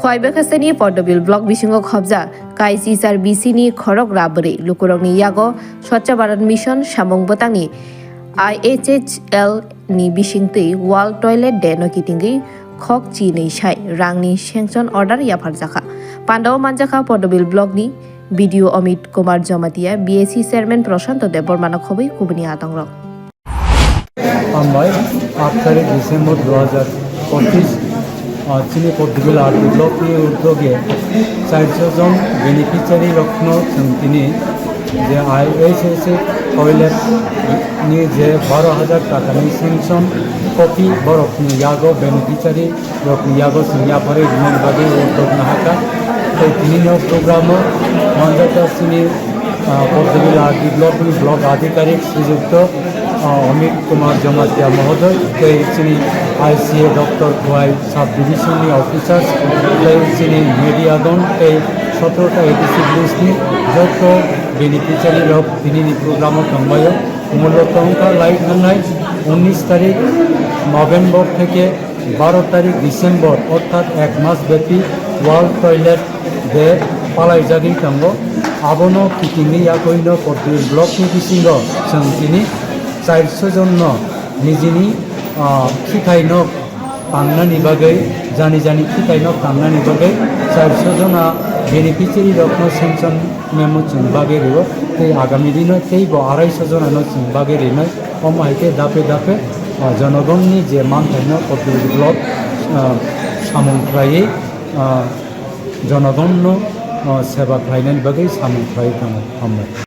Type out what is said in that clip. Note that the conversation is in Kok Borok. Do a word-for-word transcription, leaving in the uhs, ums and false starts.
Khwai Bwkhasteni Pordobil Block bisingo khobjak Kaichi Char B C ni khorok ra bwrwi lukurokni yago Swachh Bharat Mission samung bwtangni I H H L ni bisingtwi World Toilet Day no kitingwi khok chinwi sai rangni sanction order yapharjakha. Pandao manjakha Pordobil Block ni B D O Amit Kumar Jamatia, B A C Chairman Prashanto Debbarma no khobwi kubuni atongrok. Hambai, aat tarik December dua hajar pochish, ah, chini Pordobil R D block ni udyoge chairso jon beneficiary rokno chwng tini je I H H toilet ni je baro hajar taka ni sanction copy borok ni yago beneficiary rokni yago chwng yapharwi rinani bagwi uansukna hakha. Tei tinini o program o manjakha chini, ah, Pordobil R D block ni block adhikarik Srijukto, ah, Amit Kumar Jamatia mohodoy tei chini I C A Doctor Khwai sub division ni officers tei chini media don tei sotro ta A D C village ni joto beneficiary rok tinini program o tongbaio. Mulot tongkha lai thangnai unnish tarik November theke baro tarik December, orthat ek mas bepi World Toilet Day palaijagwi tongo. Abono kitingwi yakoino Pordobil block ni bisingo chwng tini chairso jonno nijini, ah, khithaino tangnani bagwi, jani jani khithaino tangnani bagwi chairso jona beneficiary rokno sanction memo chwng bagwi rio. Tei agami dino teibo araiso jonano chwng bagwi rinai. Omo hai khe dape dape, ah, jonogonni je manthaino Pordobil block, ah, samung khlaiwi, ah, jonogonna, ah, seba khlainani bagwi samung khlaiwi tongo. Hambai.